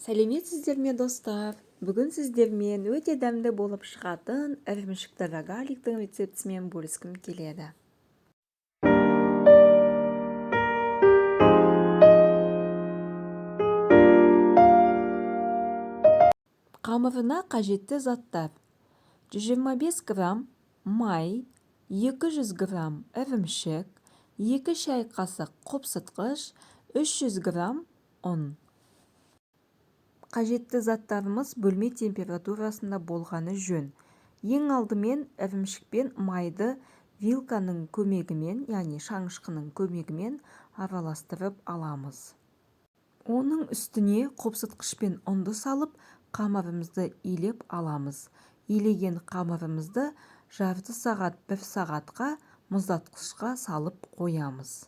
Сәлеметсіздер ме, достар? Бүгін сіздермен өте дәмді болып шығатын ірімшікті рогаликтің рецептісімен бөліскім келеді. Қамырына қажетті заттар: 125 грамм май, 200 грамм ірімшік, 2 шай қасық қопсытқыш, 300 грамм ұн. Қажетті заттарымыз бөлме температурасында болғаны жөн. Ең алдымен ірімшік пен майды вилканың көмегімен, яғни шанышқының көмегімен араластырып аламыз. Оның үстіне қопсытқыш пен ұнды салып, қамырымызды илеп аламыз. Илеген қамырымызды жарты сағат, бір сағатқа мұздатқышқа салып қоямыз.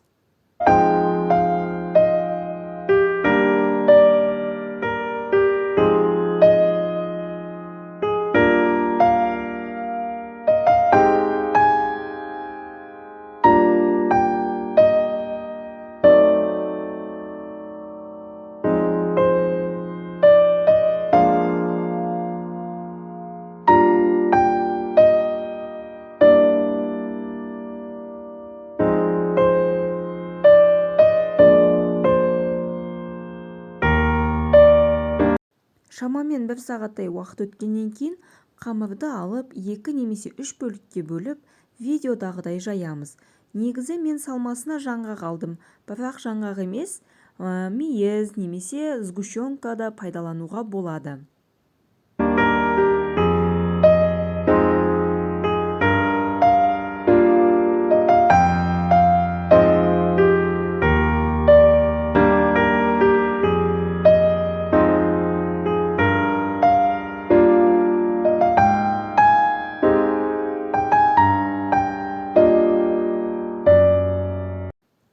Шамамен бір сағаттай уақыт өткеннен кейін қамырды алып, 2 немесе 3 бөлікке бөліп, видеодағыдай жаямыз. Негізі мен салмасына жаңғақ алдым, бірақ жаңғақ емес, мейіз немесе сгущенка да пайдалануға болады.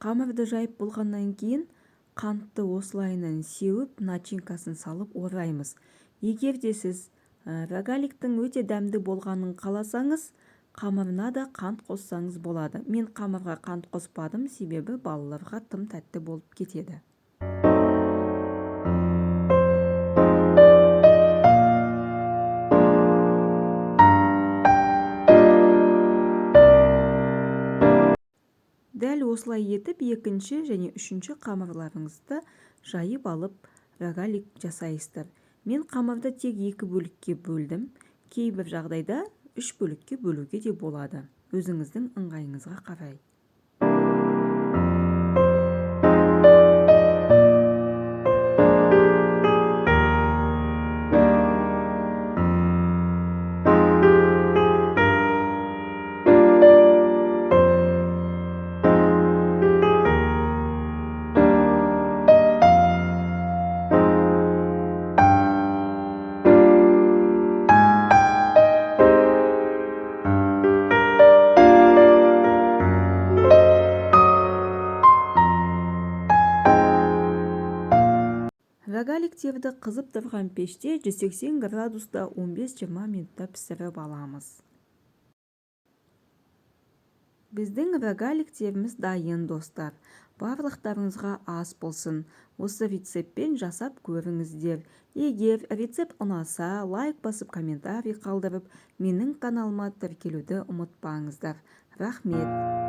Қамырды жайып болғаннан кейін қантты осылайынан сеуіп, начинкасын салып ораймыз. Егер де сіз рогаликтің өте дәмді болғанын қаласаңыз, қамырына да қант қоссаңыз болады. Мен қамырға қант қоспадым, себебі балаларға тым тәтті болып кетеді. Дәл осылай етіп екінші және үшінші қамырларыңызды жайып алып рогалик жасайсыздар. Мен қамырды тек 2 бөлікке бөлдім. Кейбір жағдайда 3 бөлікке бөлуге де болады. Өзіңіздің ыңғайыңызға қарай. Рогаликтерді қызып тұрған пеште 180 градуста 15-20 минутта пісіріп аламыз. Біздің рогаликтеріміз дайын, достар. Барлықтарыңызға ас болсын. Осы рецептпен жасап көріңіздер. Егер рецепт ұнаса, лайк басып, комментарий қалдырып, менің каналыма тіркелуді ұмытпаңыздар. Рахмет.